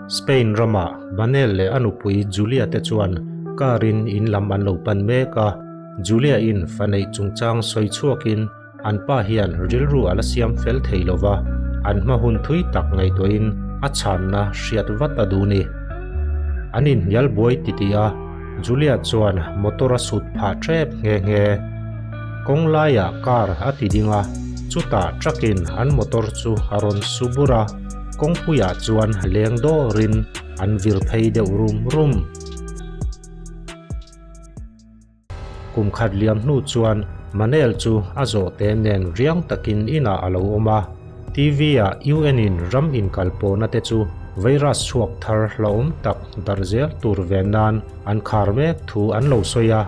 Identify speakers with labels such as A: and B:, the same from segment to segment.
A: Spain ramah Manel leh a nupui Julia te chuan car in in lam an lo pan mek a, Julia in fa neih chungchang sawi chhuakin an pa hian rilru a la siam fel thei lo va, an hma hun thui tak ngaihtuahin a chhanna hriat vat a duh ni. An inhnial buai titih a, Julia chuan motor a sut phah tep nghe nghe. Kawng laiah car a ti ding a, chutah truck in an motor chu a rawn su bur a, kawngpuiah chuan leng dawrin an vir phei deuh rum rum. Kum khat liam hnu chuan Manel chu a zawhte nen riang takin inah a lo awm a. TV-ah UN-in ram inkalpawhna te chu virus chhuak thar hlauhawm tak darh zel tur ve nan an khar mek thu an lo sawi a,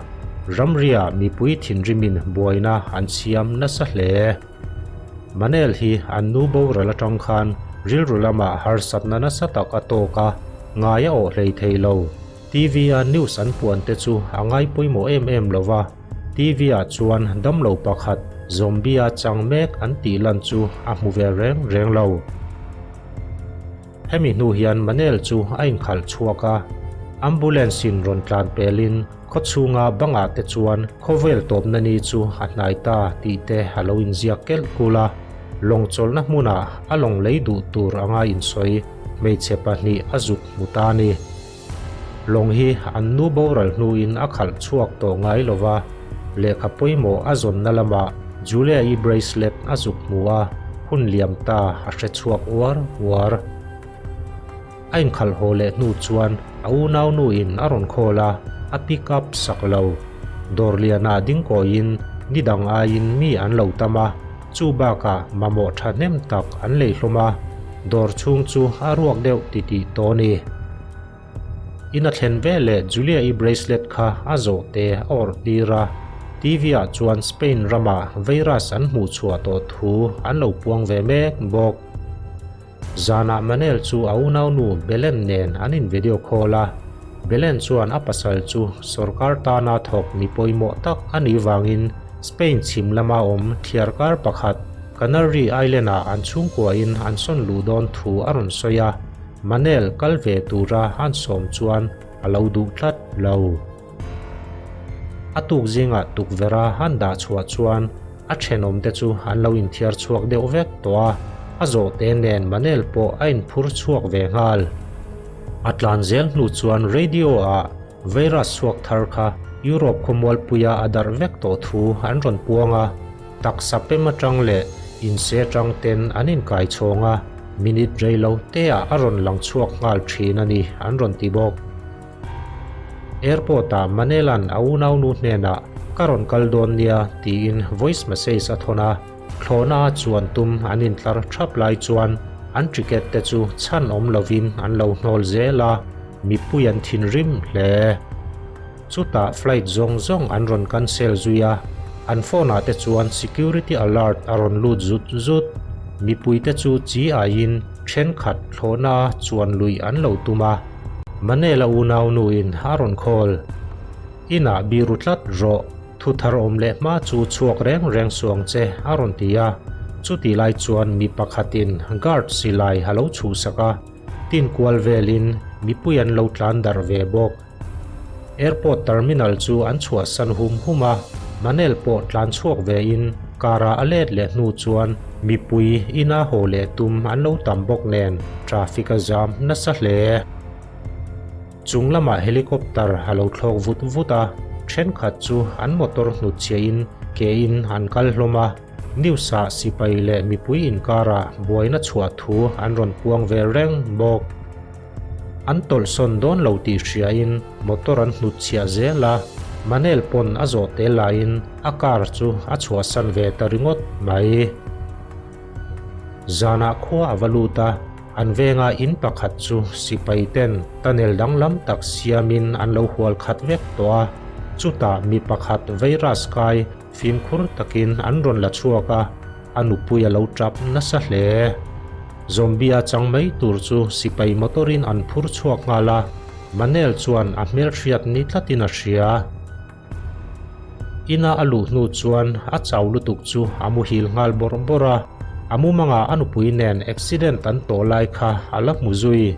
A: ramriah mipui thinrimin buaina an siam nasa hle. Manel hi an nu boral atang khan rilru lamah harsatna nasa tak a tawk a, ngai a awh hlei thei lo. TV-a news an puan te chu a ngai pawimawh em em lo va, TV-ah chuan damlo pakhat zombie-a chang mek an tih lan chu a hmu ve reng reng lo. Hemi hnu hian Manel chu a inkhalh chhuak a, ambulance-in rawn tlan pelin khawchhunga bangah te chuan khawvel tawpna ni chu a hnai ta tih te a lo inziak kelh kul a, lawng chawlhna hmunah a lawng lei duh tur anga insawi hmeichhe pahnih a zuk hmu ta a ni. Lawng hi an nu boral hnuin a khalh chhuak tawh ngai lo va, lehkha pawimawh a zawnna lamah Julia-i bracelet a zuk hmu a, hun liam ta a hre chhuak uar uar. A inkhalh haw leh hnu chuan a unaunuin a rawn call a, a pick up sak lo. Dawr lianah ding kawiin ni dang aiin mi an lo tam a, chu bakah mamawh thahnem tak an lei hlawm a, dawr chhung chu a ruak deuh titih tawh a ni. In a thlen veleh Julia-i bracelet kha a zawh te a awrh tir a, TV-ah chuan Spain ramah virus an hmuh chhuah tawh thu an lo puang ve mek bawk. Zanah Manel chu a unaunu Belen nen an in video call a, Belen chuan a pasal chu sorkar tana thawk mi pawimawh tak a nih vangin Spain chhim lama awm thliarkar pakhat Canary Island-ah an chhungkuain an sawn luh dawn thu a rawn sawi a. Manel kal ve tura an sawm chuan a lo duh tlat lo. A tuk zingah tukverha han dah chhuah chuan a thenawmte chu an lo inthiar chhuak deuh vek tawh a, a zawhte nen Manel pawh a inphur chhuak ve nghal. A tlan zel hnu chuan radio-ah virus chhuak thar kha Europe khawmualpuia a darh vek tawh thu an rawn puang a. Taksa pem atang leh inse atang ten an inkai chhawng a, minute rei lo te ah a rawn lang chhuak nghal thin a ni an rawn ti bawk. Airport ah Manela'n a unaunu hnenah ka rawn kal dawn nia tiin voice message a thawn a, thlawhna a chuan tum an intlar thap lai chuan an ticket te chu chhan awm lovin an lo hnawl zel a, mipui an thinrim hle. Chutah flight zawng zawng an rawn cancel zui a, an phone ah te chuan security alert a rawn lut zut zut. Mipui te chu chi aiin thenkhat thlawhna chuan luih an lo tum a, Manela unaunu in a rawn call. Inah biru tlat rawh, thu thar awm leh hma chu chhuak reng reng suang che a rawn ti a, chutih lai chuan mi pakhatin guard silai a lo chhuhsak a, tin kual velin mipui an lo tlan darh ve bawk. Airport terminal chu an chhuahsan hum hum a, Manel pawh tlan chhuak ve in car ah a let leh hnu chuan mipui ina haw leh tum an lo tam bawk nen traffic a zam nasa hle. Chung lamah helicopter a lo thlawk vut vut a, thenkhat chu an motor hnutchhiah in ke in an kal hlawm a, news ah sipai leh mipui inkar ah buaina chhuah thu an rawn puang ve reng bawk. An tawlhsawn dawn lo tih hriain motor an hnutchhiah zel a, Manel pawn a zawh tel laiin a car chu a chhuahsan ve ta ringawt mai. Zanah khua a va lut a, an venga in pakhat chu sipai ten tunnel danglam tak siamin an lo hual khat vek tawh a, chutah mi pakhat virus kai Fimkhur takin an rawn la chhuak a, a nupui a lo tap nasa hle. Zombie-a chang mai tur chu sipai motor-in an phur chhuak nghal a, Manel chuan a hmelhriat ni tlatin a hria. Ina a luh hnu chuan a chau lutuk chu a muhil nghal bawrh bawrh a, a mumangah a nupui nen accident an tawh lai kha a la hmu zui.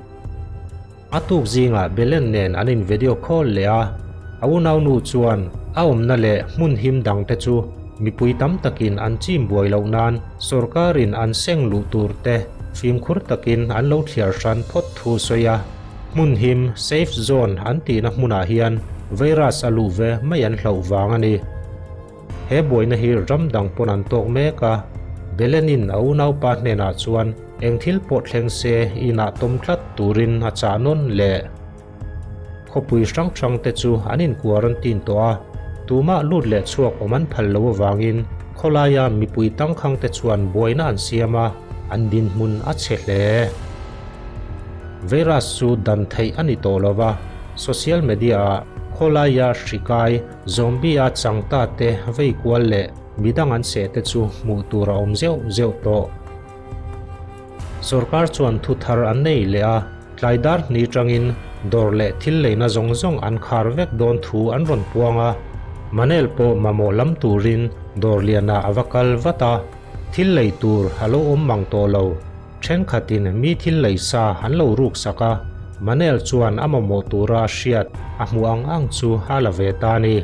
A: A tuk zingah Belen nen an in video call leh a, a unaunu chuan a awmna leh hmun him dangte chu mipui tam takin an chim buai loh nan sawrkarin an seng luh tur te fimkhur takin an lo thliar hran phawt thu sawi a. Hmun him, safe zone, an tihna hmunah hian virus a luh ve mai an hlauh vang a ni. He buaina hi ram dang pawn an tawk mek a, Belenin a unaupa hnenah chuan eng thil pawh thleng se inah tawm tlat turin a chah nawn leh. Khawpui hrang hrang te chu an in quarantine tawh a, tumah lut leh chhuak awm an phal lo avangin khawlaia mipui tangkhang te chuan buaina an siam a, an dinhmun a chhe hle. Virus chu dan theih a ni tawh lo va, social media-ah khawlaia hri kai, Zombie-a changta te vei kual leh midang an seh te chu hmuh tur a awm zeuh zeuh tawh. Sorkar chuan thu thar an nei leh a, tlai dar hni tangin dawr leh thil leina zawng zawng an khar vek dawn thu an rawn puang a. Manel pawh mamawh lam turin dawr lianah a va kal vat a, thil lei tur a lo awm mang tawh lo. Thenkhatin mi thil lei sa an lo ruk sak a, Manel chuan a mamawh tura a hriat a hmuh ang ang chu a la ve ta a ni.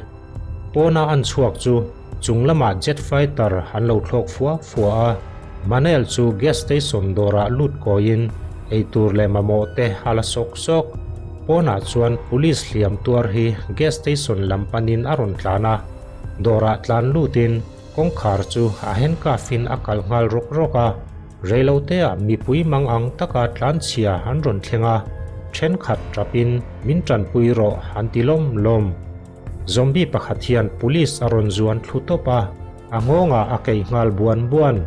A: Pawna an chhuak chu chung lamah jet fighter an lo thlawk fua fua a, Manel chu gas station dawrah lut kawiin eitur leh mamawh te a la sawk sawk. Pawnah chuan police hliam tuar hi gas station lam panin a rawn tlan a, dawrah tlan lutin Kawngkhar chu a handcuff in a kalh nghal rawk rawk a, reiloteah mipui mang ang taka tlanchhia an rawn thleng a, thenkhat tapin min tanpui rawh an ti lawm lawm. Zombie pakhat hian police a rawn zuan thlu tawp a, a nghawngah a keih nghal buan buan.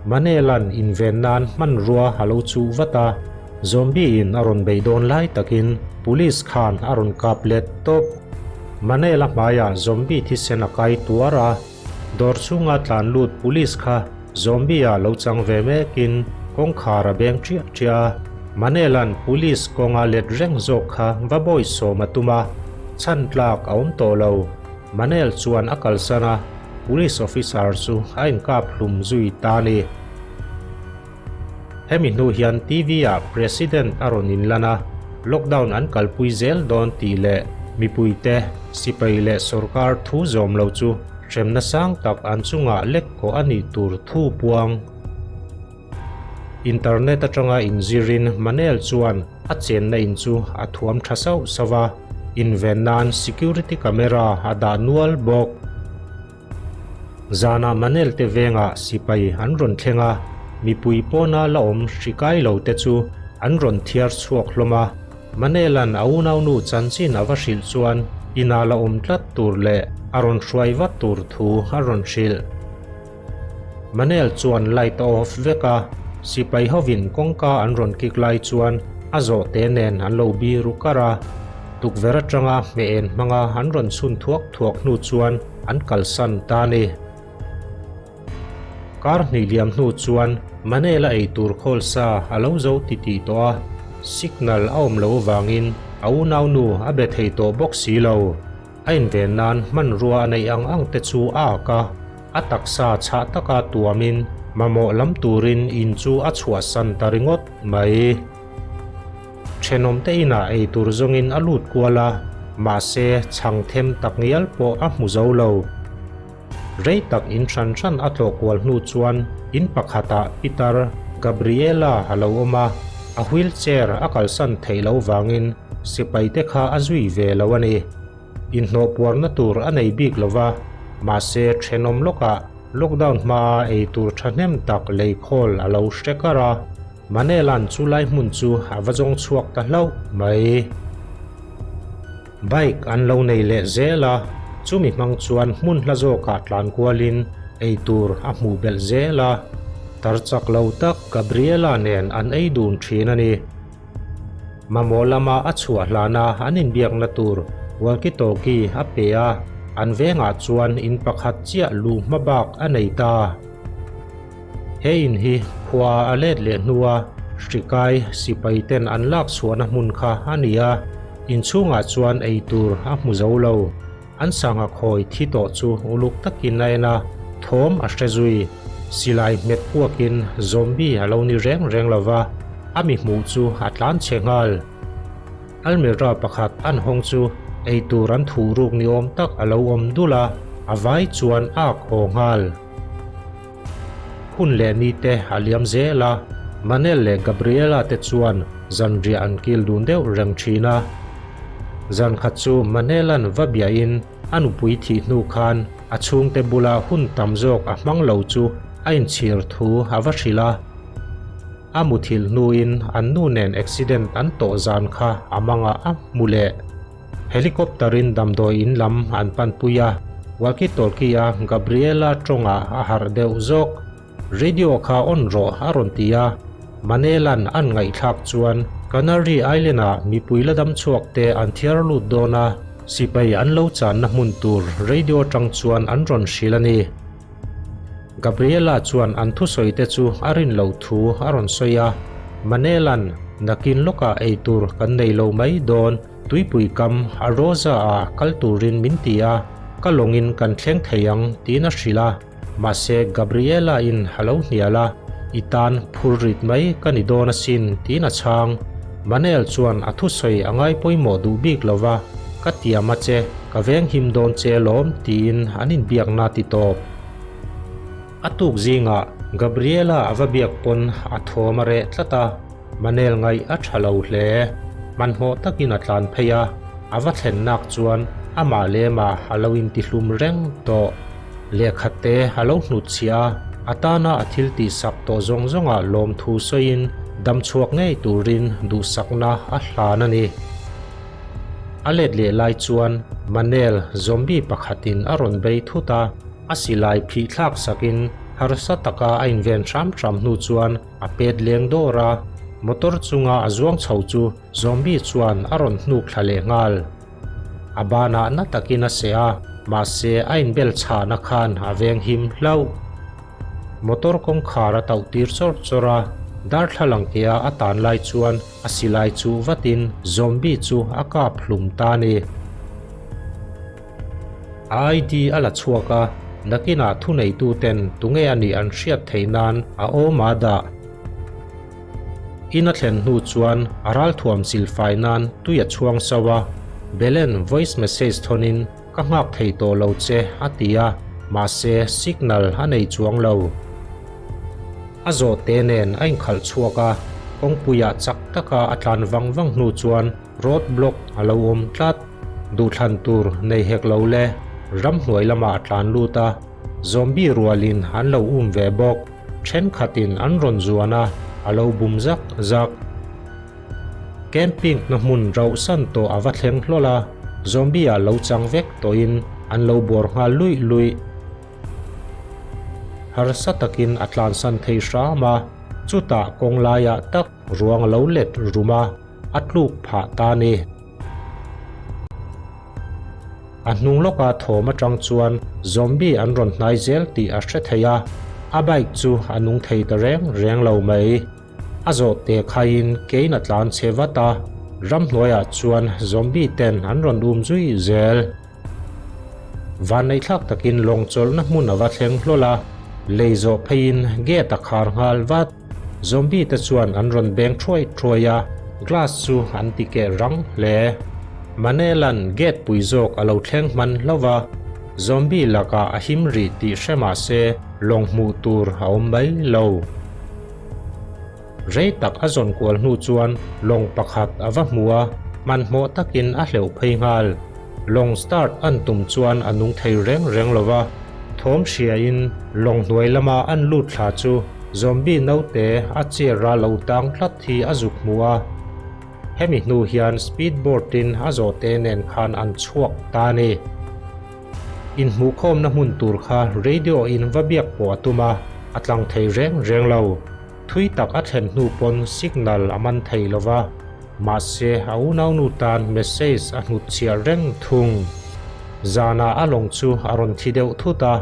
A: Manela'n inven nan hmanrua a lo chuh vat a, zombie in a rawn bei dawn lai takin police khan a rawn kap let tawp. Manela hmaiah zombie thisen a kai tuar a. Dawr chhunga tlan lut police kha zombie-ah lo chang ve mekin kawngkhar a beng ṭiah ṭiah a. Manela'n police kawnga let reng zawk kha va bawi sawm a tum a, chhan tlak a awm tawh lo. Manel chuan a kalsan a, police officer chu a inkap hlum zui ta a ni. Hemi hnu hian TV-ah President a rawn inlan a, lockdown an kalpui zel dawn tih leh mipuite, sipai leh sorkar thu zawm lo chu hremna sang tak an chungah lek kawh a nih tur thu puang. Internet atanga inzirin Manel chuan a chenna in chu a thuam tha sauh sauh a, inven nan security camera a dah nual bawk. Zanah Manel te vengah sipai an rawn thleng a, mipui pawna la awm hri kai lo te chu an rawn thiar chhuak hlawm a. Manela'n a unaunu chanchin a va hrilh chuan inah la awm tlat tur leh a rawn hruai vat tur thu a rawn hrilh. Manel chuan light a off vek a, sipai hovin kawngka an rawn kik lai chuan a zawhte nen an lo biru kar a. Tukverh atanga hmeh en hmanga an rawn chhun thuak thuak hnu chuan an kalsan ta a ni. Kar hnih liam hnu chuan Manela ei tur khawl sa a lo zo titih tawh a, signal a awm lo avangin a unaunu a be thei tawh bawk si lo. A inven nan hmanrua a neih ang ang te chu a ak a, a taksa chhah taka tuamin mamawh lam turin in chu a chhuahsan ta ringawt mai. Thenawmte inah ei tur zawngin a lut kual a, mahse chhang them tak ngial pawh a hmu zo lo. Rei tak in hran hran a tlawh kual hnu chuan in pakhatah Peter Gabriela a lo awm a, a wheelchair a kalsan theih loh vangin sipaite kha a zui ve lo a ni. Inhnawh puarna tur a nei bik lo va, mahse thenawm lawkah lockdown hmaa ei tur thahnem tak lei khawl a lo hre kar a, Manela'n chu lai hmun chu a va zawng chhuak ta hlauh mai. Bike an lo nei leh zel a, chumi hmang chuan hmun hla zawkah tlan kualin ei tur a hmuh belh zel a, tar chak lo tak Gabriela nen an ei dun thin a ni. Mamawh lama a chhuah hlana an inbiakna tur walkie-talkie a pe a, an vengah chuan in pakhat chiah luh hma bak a nei ta. He in hi khua a let leh hnua hrikai sipai ten an lak chhuahna hmun kha a ni a, inchhungah chuan ei tur a hmu zo lo. An sangha khawi thi tawh chu uluk takin a en a, thawm a hre zui. Silai hmet puakin zombie a lo ni reng reng lo va, a mi hmuh chu a tlan chhe nghal. Almirah pakhat an hawng chu eitur an thuh ruk ni awm tak a lo awm dul a, a vai chuan a ak haw nghal. Hun leh ni te a liam zel a, Manel leh Gabriela te chuan zanriah an kil dun deuh reng thin a. Zan khat chu Manela'n va biahin a nupui thih hnu khan a chhungte bula hun tam zawk a hmang lo chu a inchhir thu a va hrilh a. A muthilh hnuin an nu nen accident an tawh zan kha a mangah a hmu leh. Helicopter in damdawi in lam an panpui a, walkie talkie a Gabriela tawngah a harh deuh zawk. Radio kha on rawh a rawn ti a, Manela'n an ngaihthlak chuan Canary Island ah mipui la dam chhuak te an thiar lut dawn a, sipai an lo channa hmun tur radio atang chuan an rawn hrilh a ni. Gabriela chuan an thusawi te chu a rin loh thu a rawn sawi a, Manela'n nakin lawkah eitur kan nei lo mai dawn, tuipui kam a Rosa ah kal turin min ti a, ka lawngin kan thleng thei ang tiin a hrilh a, mahse Gabriela in a lo hnial a, I tan phur rit mai ka ni dawn asin tiin a chhang. Manel chuan a thusawi a ngai pawimawh duh bik lo va, Ka tiam a che, ka venghim dawn che alawm tiin an inbiakna ti tawp. A tuk zingah Gabriela a va biak pawn a thawm a reh tlat a, Manel ngaih a tha lo hle. Hmanhmawh takin a tlan phei a, a va thlen nak chuan amah lemah a lo intihlum reng tawh. Lehkhat te a lo hnutchhiah a, a tana a thil tihsak tawh zawng zawngah lawmthu sawiin damchhuak ngei turin duhsakna a hlan a ni. A let leh lai chuan Manel zombie pakhatin a rawn bei thut a, a silai phih thlak sakin harsa taka a inven hram hram hnu chuan a pet leng dawr a, motor chunga a zuang chho chu zombie chuan a rawn hnuk thla leh nghal. A banah na takin a seh a, mahse a inbel chhahna khan a veng him hlauh. Motor kawngkhar a tauh tir chawr chawr a, darthlalang kea a tan lai chuan a silai chuh vatin zombie chu a kap hlum ta a ni. A ID a la chhuak a, nakinah thuneituten tunge a nih an hriat theih nan a awm a dah. In a thlen hnu chuan a ralthuam silfai nan tui a chhuang sauh a, Belen voice message thawnin ka nghak thei tawh lo che a ti a, mahse signal a nei chuang lo. A zawhte nen a inkhalh chhuak a, kawngpuiah chak taka a tlan vang vang hnu chuan road block a lo awm tlat. Duhthlan tur nei hek lo le, ramhnuai lamah a tlan lut a, zombie rualin an lo um ve bawk. Thenkhatin an rawn zuan a, a lo bum zak zak. Camping na hmun rauhsan tawh a va thleng hlawl a, zombie ah lo chang vek tawhin an lo bawr nghal luih luih. Harsa takin a tlansan thei hram a, chutah kawng laiah tak ruang a lo let rum a, a tluk phah ta a ni. A hnung lawka thawm atang chuan zombie an rawn hnai zel tih a hre thei a, a bike chu a nung thei ta reng reng lo mai. A zawh te khaiin kein a tlan chhe vat a, ramhnuaiah chuan zombie ten an rawn um zui zel. Vanneihthlak takin lawng chawlhna hmun a va thleng hlawl a, lei zawh pheiin gate a khar nghal vat. Zombie te chuan an rawn beng thuai thuai a, glass chu an ti keh rang hle. Manela'n gate pui zawk a lo thleng hman hlauh va, zombie lakah a him rih tih hre mah se lawng hmuh tur a awm mai lo. Rei tak a zawn kual hnu chuan lawng pakhat a va hmu a, hmanhmawh takin a hleuh phei nghal. Lawng start an tum chuan a nung thei reng reng lo va, thawm hriain lawng hnuai lama an lut thla chu zombie naute a chair a lo tang tlat hi a zuk hmu a. Hemi hnu hian speed board in a zawhte nen khan an chhuak ta a ni. Inhmuhkhawmna hmun tur kha radio in va biak pawh a tum a, a tlang thei reng reng lo. Thui tak a thlen hnu pawn signal a man thei lo va, mahse a unaunu tan message a hnutchhiah reng thung. Zanah a lawng chu a rawn thi deuh thut a,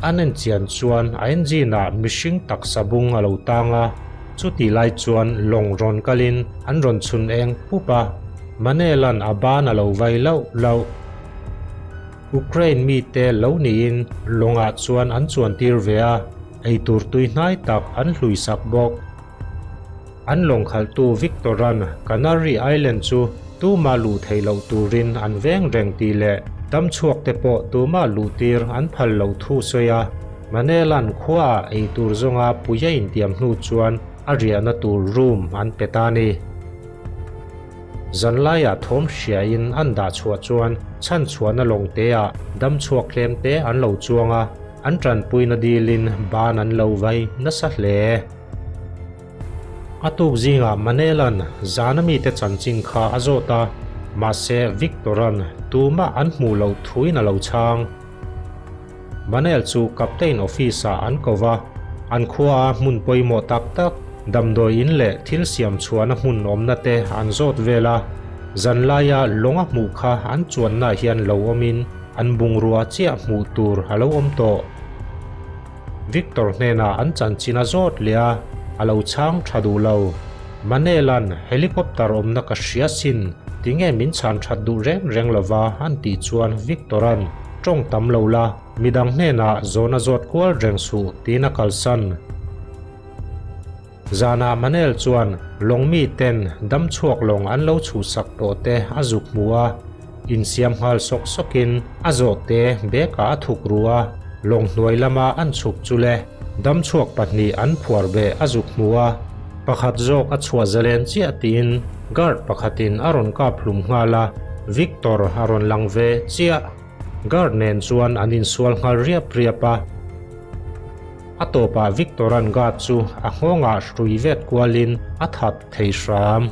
A: an enchian chuan a engine ah mihring taksa bung a lo tang a, chutih lai chuan lawng rawn kalin an rawn chhun eng pup a, Manela'n a ban a lo vai lauh lauh. Ukraine mite lo niin lawngah chuan an chuantir ve a, eitur tui hnai tak an hluisak bawk. An lawng khalhtu Victoran Canary Island chu Tuma luh theih loh turin an veng reng tih leh damchhuak te pawh tuma luh tir an phal loh thu sawi a. Manela'n khuaah ei tur zawnga pui a intiam hnu chuan a riahna tur room an pe ta a ni. Zanlaiah thawm hriain an dah chhuah chuan chhanchhuahna lawngteah damchhuak tlemte an lo chuang a, an tanpuina dilin ban an lo vai nasa hle. A tuk zingah Manela'n zana mite chanchin kha a zawt a, mahse Victora'n tumah an hmuh loh thuin a lo chhang. Manel chu Captain office-ah an ko va, an khuaa hmun pawimawh tak tak, damdawi in leh thil siam chhuahna hmun awmna te an zawt vel a. Zanlaia lawng a hmuh kha an chuannaah hian lo awmin an bungrua chiah hmuh tur a lo awm tawh. Victor hnenah an chanchin a zawt leh a, a lo chhang tha duh lo. Manela'n helicopter awmna ka hria sin, tinge min chhan that duh reng reng lova an tih chuan Victora'n tawng tam lo la, midang hnenah zawhna zawt kual reng suh tiin a kalsan. Zanah Manel chuan lawng mi ten damchhuak lawng an lo chhuhsak tawh te a zuk hmu a, insiam nghal sawk sawkin a zawh te bag-ah a thuk ru a, lawng hnuai lama an chhuk chu le damchhuak pahnih an phuar beh a zuk hmu a, pakhat zawk a chhuah zalen chiah tiin guard pakhatin a rawn kap hlum nghal a, Victor a rawn lang ve chiah. Guard nen chuan an insual nghal riap riap a. A tawpah Victora'n guard chu a nghawngah hrui vet kualin a that thei hram.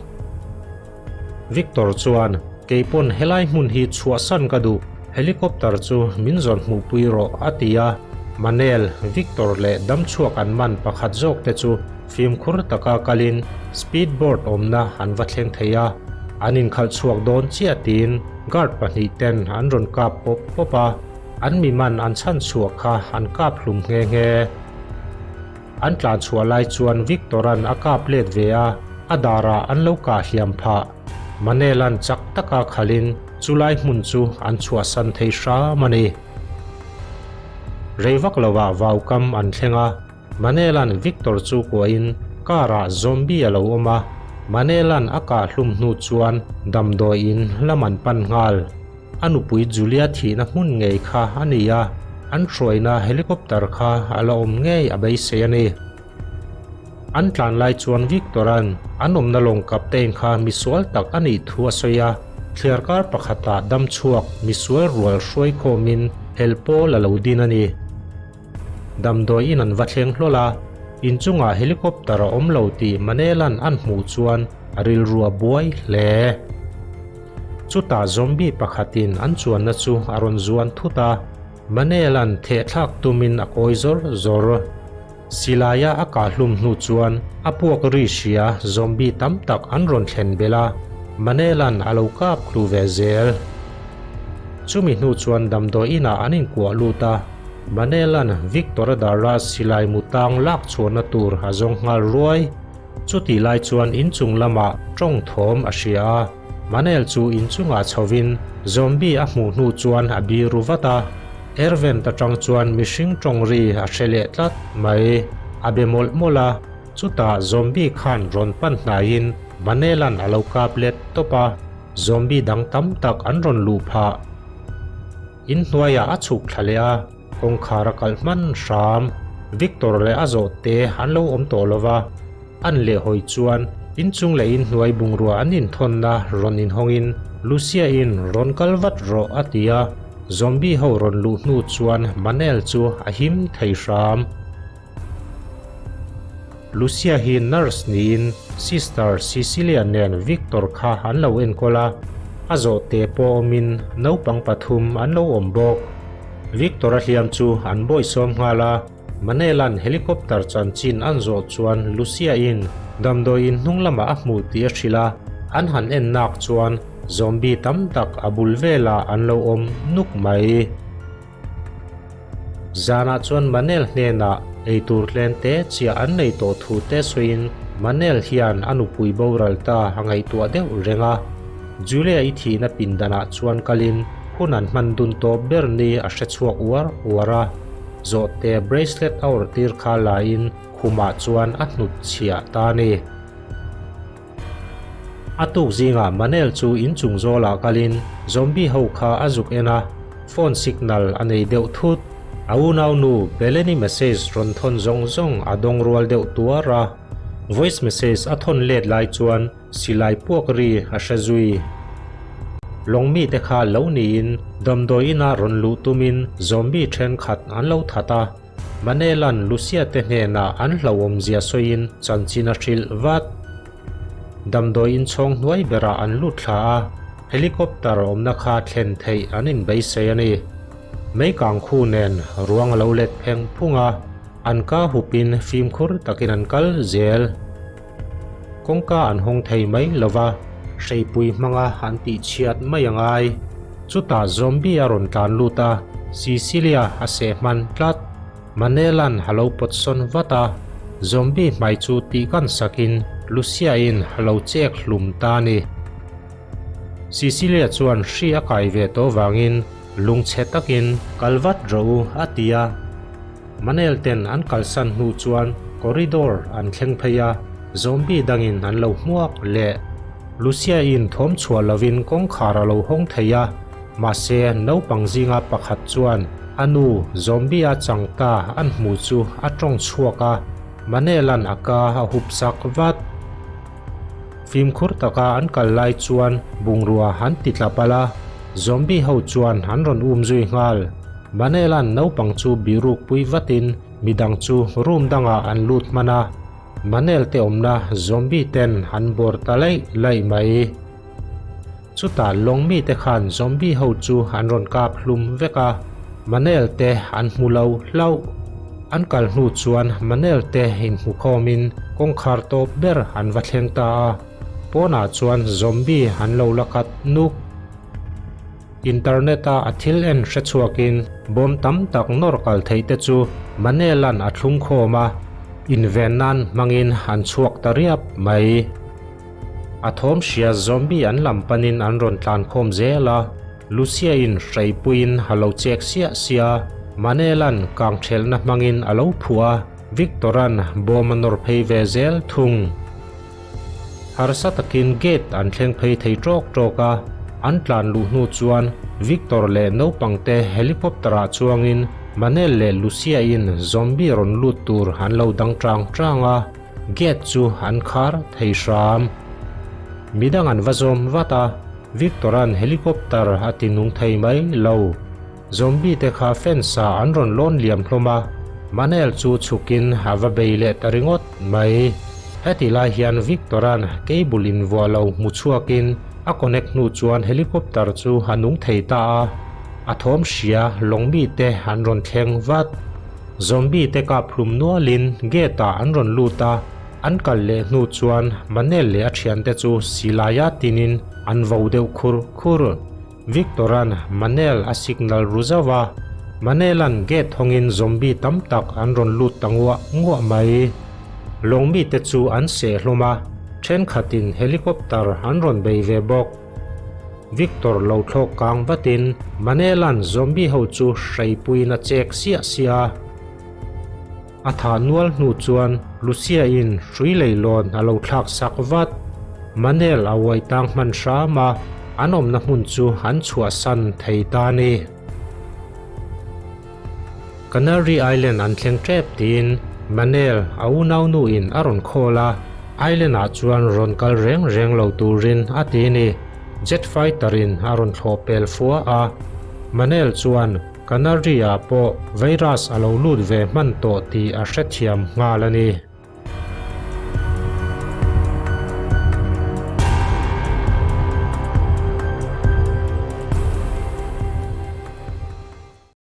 A: Victor chuan, Keipawn helai hmun hi chhuahsan ka duh, helicopter chu min zawn hmuhpui rawh, a ti a. Manel, Victor leh damchhuak an man pakhat zawk te chu fimkhur taka kalin speed board awmna an va thleng thei a. An inkhalh chhuak dawn chiah tiin guard pahnih ten an rawn kap pawp pawp a. An mi man an chhan chhuah kha an kap hlum nghe nghe. An tlan chhuah lai chuan Victora'n a kap let ve a, a darah an lo kah hliam phah. Manela'n chak taka khalhin chulai hmun chu an chhuahsan thei hram a ni. Rei vak lovah vaukam an thleng a, Manela'n Victor chu kuahin car-ah zombie a lo awm a, Manela'n a kah hlum hnu chuan damdawiin lam an pan nghal. A nupui Julia thihna hmun ngei kha a ni a, an hruaina helicopter kha a la awm ngei a beisei a ni. An tlan lai chuan Victor-a'n an awmna lawng captain kha misual tak a nih thu a sawi a, thliarkar pakhatah damchhuak misual rual hruaikhawmin hel pawl a lo din a ni. Damdawi in an va thleng hlawl a, inchungah helicopter a awm lo tih Manela'n an hmuh chuan a rilru a buai hle. Chutah zombie pakhatin an chuanna chu a rawn zuan thut a, Manela'n thehthlak tumin a kawi zawr zawr. Silaia a kah hlum hnu chuan a puak ri hria zombie tam tak an rawn thlen belh a, Manela'n a lo kap thlu ve zel. Chumi hnu chuan damdawi inah an inkuah lut a, Manela'n Victor-a dara silai mu tang lak chhuahna tur a zawng nghal ruai. Chutih lai chuan inchung lamah tawng thawm a hria a, Manel chu inchungah chhovin zombie a hmuh hnu chuan a biru vat a. Air vent atang chuan mihring tawng ri a hre leh tlat mai. A be mawlh mawlh a, chutah zombie khan rawn pan hnaiin Manela'n a lo kap let tawp a, zombie dang tam tak an rawn luh phah. In hnuaiah a chhuk thla leh a, kawngkhar a kalh hman hram. Victor leh a zawh te an lo awm tawh lo va, an lehhawi chuan inchung leh inhnuai bungrua an inthawnna rawn inhawngin Lucia-in rawn kal vat rawh a ti a, zombie ho rawn luh hnu chuan Manel chu a him thei hram. Lucia hi nurse niin Sister Cecilia nen Victor kha an lo enkawl a, a zawhte pawh awmin naupang pathum an lo awm bawk. Victor a hliam chu an bawihsawm nghal a, Manela'n helicopter chanchin an zawh chuan Lucia-in damdawi in hnung lamah a hmu tih a hrilh a, an han en nak chuan zombie tam tak a bul velah an lo awm nuk mai. Zanah chuan Manel hnenah eitur tlen te chiah an nei tawh thu te sawiin Manel hian a nupui boral ta a ngaihtuah deuh reng a. Julia i thihna pindanah chuan kalin hun an hman dun tawp ber ni a hre chhuak uar uar a. Zawhte bracelet a awrh tir kha laiin khumah chuan a hnut chhiah ta a ni. A tuk zingah Manel chu inchung zawlah kalin zombie ho kha a zuk en a, phone signal a nei deuh thut. A unaunu Beleni message rawn thawn zawng zawng a dawng rual deuh tuar a. Voice message a thawn let lai chuan silai puak ri a hre zui. Lawng mite kha lo niin damdawi inah rawn luh tumin zombie thenkhat an lo that a. Manela'n Lucia te hnenah an hlauhawmzia sawiin chanchin a hrilh vat. Damdawi inchhawng hnuai berah an lut thla a, helicopter awmna kha thlen theih an inbeisei a ni. Mei kang khu nen ruang a lo let pheng phung a, an ka hupin fimkhur takin an kal zel. Kawngka an hawng thei mai lo va, hreipui hmanga an tihchhiat mai a ngai. Chutah zombie a rawn tlan lut a, Cecilia a seh hman tlat. Manela'n a lo pawt sawn vat a, zombie hmai chu tihkan sakin Lucia-in a lo chek hlum ta a ni. Cecilia chuan hri a kai ve tawh vangin lungchhe takin kal vat rawh u a ti a. Manel ten an kalsan hnu chuan corridor an thleng phei a, zombie dangin an lo hmuak leh. Lucia-in thawm chhuah lovin kawngkhar a lo hawng thei a, mahse naupang zinga pakhat chuan a nu zombie-a chang ta an hmu chu a tawng chhuak a, Manel-a'n a ka a hup sak vat. Fimkhur taka an kal lai chuan bungrua an ti tla palh a, zombie ho chuan an rawn um zui nghal. Manela'n naupang chu bihruk pui vatin midang chu room dangah an lut hman a, Manel te awmna zombie ten an bawr ta laih laih mai. Chutah lawng mite khan zombie ho chu an rawn kap hlum vek a, Manel te an hmu lo hlauh. An kal hnu chuan Manel te inhmu khawmin kawngkhar tawp ber an va thleng ta a, pawnah chuan zombie an lo la kat nuk. Internet-a a thil en hre chhuakin bawm tam tak nawr kal theih te chu Manel-a'n a thlung khawm a, inven nan hmangin an chhuak ta riap mai. A thawm hria zombie an lam panin an rawn tlan khawm zel a, Lucia-in hreipuiin a lo chek siah siah a, Manel-a'n kang thelhna hmangin a lo phuah a, Victor-a'n bawm a nawr phei ve zel thung. Harsa takin gate an thleng phei thei tawk tawk a, an tlan luh hnu chuan Victor leh naupangte helicopter-ah chuangin Manel leh Lucia-in zombie rawn lut tur an lo dang tang tang a, Gate chu an khar thei hram. Midang an va zawm vat a, Victor-a'n helicopter a ti nung thei mai lo. Zombie te kha fence ah an rawn lawn liam hlawm a, Manel chu chhukin a va bei leh ta ringawt mai. Heti lai hian Victor-a'n cable invuah lo hmu chhuakin a connect hnu chuan helicopter chu a nung thei ta a, a thawm hria lawng mite an rawn thleng vat. Zombie te kap hlum nualin gate ah an rawn lut a, an kal leh hnu chuan Manel leh a thiante chu silaia tinin an vo deuh khur khur. Victor-a'n Manel a signal ru zauh a, Manel-a'n gate hawngin zombie tam tak an rawn lut ta nguah nguah mai. Lawng mite chu an seh hlawm a, thenkhatin helicopter an rawn bei ve bawk. Victor lo thlawk kang vatin Manela'n zombie ho chu hreipuiin a chek siah siah a. A thah nual hnu chuan Lucia-in hrui leilawn a lo thlak sak vat. Manel a uai tang hman hram a, an awmna hmun chu an chhuahsan thei ta a ni. Canary Island an thleng tep tiin Manel a unaunu in a rawn call a, Island ah chuan rawn kal reng reng lo turin a ti a ni. Jet fighter in a rawn thlawh pel fua a, Manel chuan Canary ah pawh virus a lo lut ve hman tawh tih a hrethiam nghal a ni.